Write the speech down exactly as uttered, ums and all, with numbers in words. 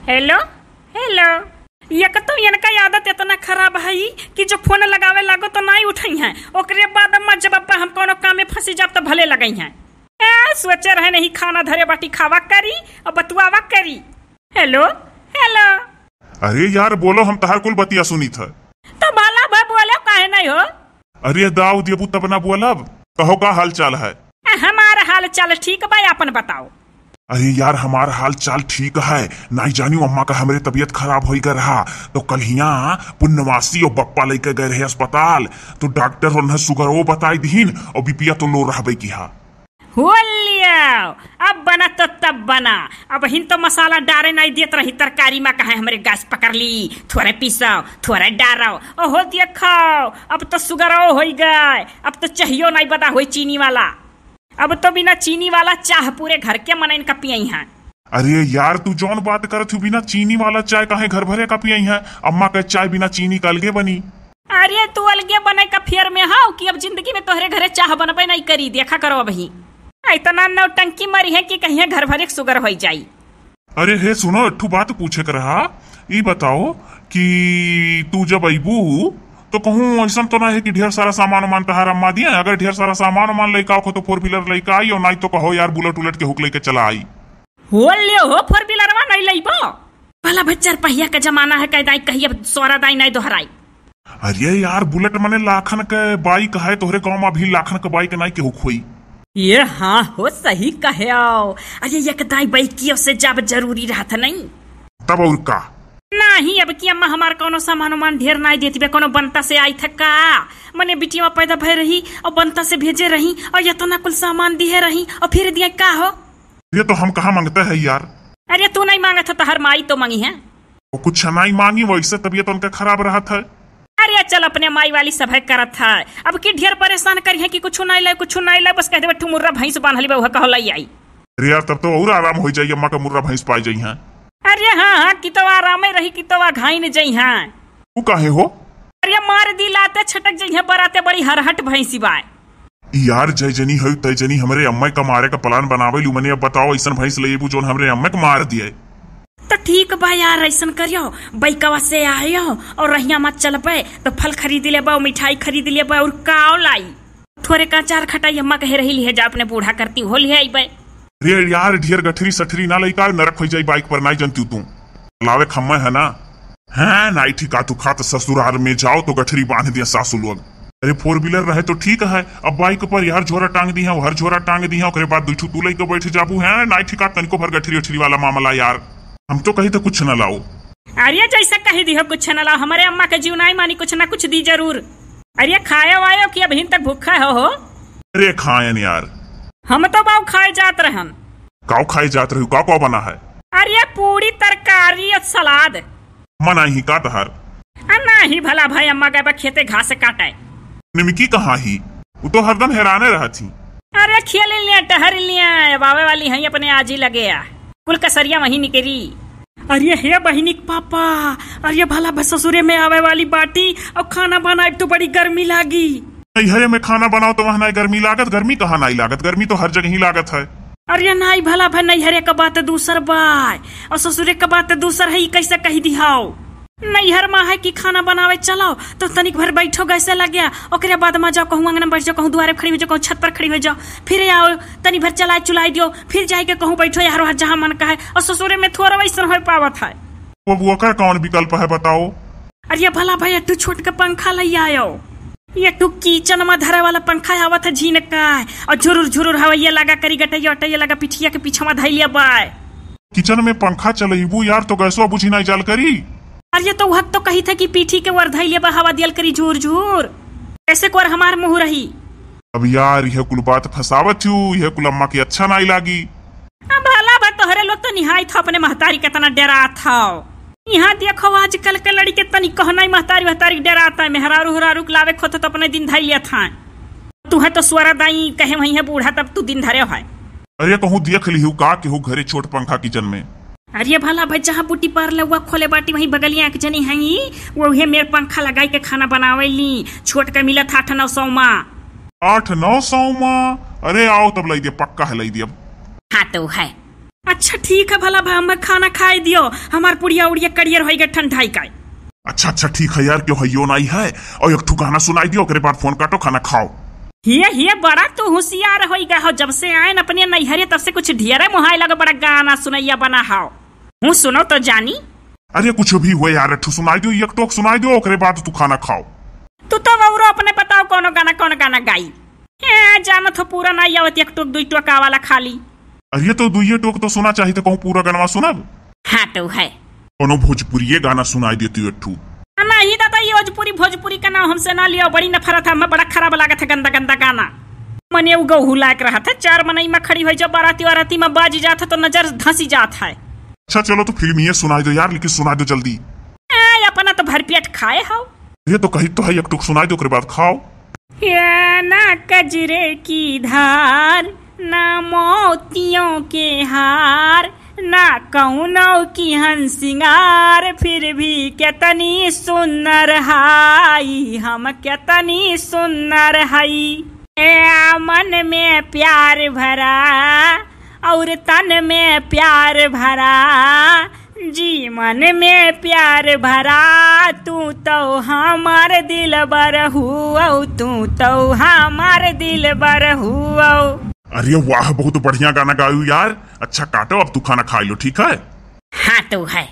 हेलो, हेलो। एक तो इनका आदत इतना खराब है कि जो फोन लगावे लागो तो नाहीं उठइहैं, ओकरे बाद अम्मा जब अब्बा हम कौनो काम में फंसी जाब तो भले लगइहैं। ए, सोचे रहे नहीं खाना धरे बाटी खावा करी और बतुआवा करी। हेलो, हेलो। अरे यार बोलो, हम तहार कुल बतिया सुनीत है। तो भला भा बोलो, काहे नहीं हो? अरे दाऊ देबू तब ना बोलब। कहो का हाल चाल है? आ, हमार हाल चाल ठीक बा, आपन बताओ। अरे यार, हमार हाल चाल ठीक है, नाहीं जानियो अम्मा का हमरे तबियत खराब होई गए रहा, तो कल हिया पुन्नवासी और बप्पा लेके गए रहे अस्पताल, तो डॉक्टर उन्हें सुगर वो बताई दीन और बीपिया तो लो रहबे की हा। हो लियो, अब बना तो तब बना। अब हिन तो मसाला डारे नाहीं देत रही तरकारी मा, कहे हमरे गैस पकड़ ली, थोड़े पीसो, थोड़े डारो। ओहो देखो, अब तो सुगरो होई गए, अब तो चाहियो नाहीं बदा होई चीनी वाला। अब तो बिना चीनी वाला चाह पूरे घर के मनइन का पियइहैं। अरे यार, तू जौन बात करत हू, बिना चीनी वाला चाय काहे घर भरे का पियइहैं? अम्मा का चाय बिना चीनी का अलगे बनी। अरे तू अलगे बने का फेर में हौ कि अब जिंदगी में तोहरे घरे चाह बनबे नाहीं करी, देखा करो अबही। इतना नौटंकी मरिहैं कि कहिया घर भरे के सुगर होई जाई। अरे हे सुनो, एक ठू बात पूछे के रहा, ई बताओ कि तू जब अइबू तो कहूँ अइसन तो नाहीं है कि ढेर सारा सामान वामान तहार अम्मा दिए? अगर ढेर सारा सामान वामान लइका हो तो फोर व्हीलर लइका आई, और नाहीं तो कहो यार बुलेट उलेट केहू के लइके चला आई। हो लियो हो, फोर व्हीलरवा नाहीं लइबो? भला भाई, चार पहिया का जमाना है, कह दाई कही अब सोरा दाई नाहीं दोहराई। अरे यार, बुलेट मने लाखन के बाइक है, तोहरे गाँव मा अभी लाखन के बाइक नाहीं केहू खोई। ये हाँ हो, सही कहे आओ। अरे एक दाई बाइकियो से जब जरूरी रहत नहीं। तब और का? नाहीं, अब की अम्मा हमार कौनो सामान उमान ढेर नाहीं देती बे, कौनो बनता से आई था का? मने बिटिया पैदा भय रही और बनता से भेजे रही और इतना कुल सामान दिए रही और फिर दिया का हो? ये तो हम कहाँ मांगते हैं यार। अरे तू नाहीं मांगत है, तहर माई तो मांगी है। वो कुछ नाहीं मांगी, वैसे तबियत उनका खराब रहत है। अरे चल, अपने माई वाली सभे करत है। अब की ढेर परेशान करिहैं कि कुछ नाहीं लाए, कुछ नाहीं लाए, बस कह देबे, "ठू मुर्रा भैंस बांधली बा, उहे कहो लाई आई।" अरे यार, तब तो और आराम हो जाई, अम्मा का मुर्रा भैंस पाई जाई हैं। अरे हाँ, हाँ, कि तो आरामे रही, कि तो आ घाइन जाई हैं। तू काहे हो? अरे मार दी लाते छटक जाई हैं, बराते बड़ी हरहट भैंसी बाय। यार, जय जनी हई, तय जनी हमरे अम्मा का मारे का प्लान बनावे लू। मने अब बताओ, ऐसन भैंस ले अइबू, जौन हमरे अम्मा के मार दिए? तो ठीक बा यार, ऐसन करियो, बैकवा से आयो और रहिया मत चलबे, तो फल खरीद लेबे, मिठाई खरीद लेबे, और काव लाई? थोरे का अचार खटाई अम्मा कहे रही, लिहे जा अपने बूढ़ा करती, हो लिहे अइबे। अरे यार, ढेर गठरी सठरी ना लइका, नरक हो जाई बाइक पर, नाहीं जनती तू। लावे खम्मे है ना? हैं, नाहीं ठिका तू खात ससुराल में जाओ तो गठरी बांध दिया सासू लोग। अरे, फोर व्हीलर रहे तो ठीक है, अब बाइक पर यार झोरा टांग दी है, हर झोरा टांग दी है, ओकरे बाद दुई ठू तू लइके बैठ जाबू है, नाहीं ठिका तनिको भर गठरी उठरी वाला मामला यार। हम तो कही तो कुछ न लाओ। अरे, जैसे कही दी हो कुछ न लाओ, हमरे अम्मा के जीव नाहीं मानी, कुछ ना कुछ दी जरूर। अरे, खायो वायो कि अबहिन तक भूखा हो, हो? अरे, खायन यार। हम तो बाऊ खाए जात रहन। काव खाए जात रही, का का बना है? अरे पूरी तरकारी और सलाद। अम्मा नाहीं ही का तहार? आ नाहीं भला भाई, अम्मा गए बा खेते घास काटे। निमकी कहाँ ही? वो तो हरदम हैराने रहत ही। अरे खेल लिया, टहर लिया, अब आवे वाली हैं अपने आजी लगे आ। कुल कसरिया वहीं निकरी। अरे हे बहिनी के पापा, अरे भला बस ससुरे में आवे वाली बाटी और खाना बनाए तो बड़ी गर्मी लागी। नैहरे में खाना बनाओ तो वहाँ नाहीं गर्मी लागत, गर्मी कहाँ नाहीं लागत, गर्मी तो हर जगह ही लागत है। अरे नाहीं भला भाई, नैहरे का बात दूसर बाय और ससुरे का बात दूसर है, ई कैसे कही दिहाओ? नैहर में है कि खाना बनावे चलाओ तो तनिक भर बैठो गैसे लग गया, ओकरे बाद में जाओ कहूँ आंगन में बैठ जाओ, कहूँ दुआरे खड़ी हो जाओ, कहूँ छत पर खड़ी हो जाओ, फिर आओ तनी भर चलाए चुलाई दियो, फिर जाए के कहूँ बैठो यार वहाँ जहाँ मन का है। और ससुरे में थोड़ा वैसन हो पावत है। अब ओकर कौन विकल्प है बताओ? अरे भला भाई, एक ठो छोट के पंखा लइ आयो। एक ठो किचन में धरे वाला पंखा आवत है झीन का, और झुरुर झुरुर हवैया लगा करी, गटैया उटैया लगा पिठिया के पीछे में धैलिया बाय। किचन में पंखा चलइबू यार, तो गैसवा बुझी नाहीं जाल करी। अरे तो वह तो कही था कि पीठी के वर धैलिया बा, हवा दियल करी झूर झूर। ऐसे कोर हमार मुँह रही। अब यार, यह कुल बात फंसावत हू, यह कुल अम्मा के अच्छा नाहीं लागी। अब भला भा तोहरे लोग तो निहाई था अपने महतारी केतना डरात हौ। यहाँ देखो आजकल के लड़के तनी कहनाई महतारी वहतारी के डरात है, मेहरारू हुरारू के लावे खोत तो अपने दिन धई लेत हैं। तू है तो स्वरा दाई कहे वही है बूढ़ा, तब तू दिन धरे है। अरे कहूँ देख लिहू का केहू घरे छोट पंखा किचन में? अरे भला भाई, जहाँ बूटी पार लउआ खोले बाटी वही बगलिया के जनी हई, वो उहे मेर पंखा लगाई के खाना बनावे ली। छोट के मिलत आठ नौ सौ मा। आठ नौ सौ मा? अरे आओ तब लाई दे, पक्का है लाई दे अब। हाँ तो है। अच्छा ठीक है, भला भाई हमें खाना खाए दियो, हमार पुड़िया उड़िया करियर होइगा ठंडाई का। अच्छा, अच्छा, ठीक है यार, क्यों हइयो नाई है। और एक ठू गाना सुनाई दियो, ओकरे बाद फोन काटो, खाना खाओ। हिये, हिये, बड़ा तू होशियार होइगा हो, जब से आए न अपने नैहरे तब से कुछ ढेरे मोहाई लगे, बड़ा गाना सुनैया बना हाओ। हूँ सुनो तो जानी। अरे कुछ भी हुए यार, एक ठू सुनाई दियो, एक टोक सुनाई दियो, ओकरे बाद तू खाना खाओ। तू तो औरो अपने बताओ कौनो गाना, कौन गाना गाई? ए, जानत हो पूरा नाई आवत, एक टोक दुई टोक आवाला खाली। अरे तो दुइये टोक तो सुना चाहिए, तो कहूँ पूरा गाना सुनब? हाँ तो है। कोनो भोजपुरिये गाना सुनाई देती एक ठू। नहीं दादा, ये भोजपुरी, भोजपुरी का नाम हमसे ना लियो, बड़ी नफरत है, हमें बड़ा खराब लागत है, गंदा गंदा गाना। मने उ गहू लायक रहत है, चार मनई में खड़ी होई, जब बाराती वाराती में बाजी जात है तो नजर धंसी जात है। अच्छा चलो तो फिल्म ये सुनाई दो यार, लेकिन सुनाई दो जल्दी। ए, अपना तो भरपेट खाए हो। ये तो कही तो है, एक टुक सुनाई दो, ओकरे बाद खाओ। ये ना कजरे की धार, ना मोतियों के हार, ना कौनो की हन सिंगार, फिर भी कितनी सुंदर हाई, हम कितनी सुंदर हई। ए मन में प्यार भरा और तन में प्यार भरा, जी मन में प्यार भरा, तू तो हमार दिलबर हुओ, तू तो हमार दिलबर हुओ। अरे वाह, बहुत बढ़िया गाना गायू यार। अच्छा काटो, अब तू खाना खाई लो, ठीक है? हाँ तो है।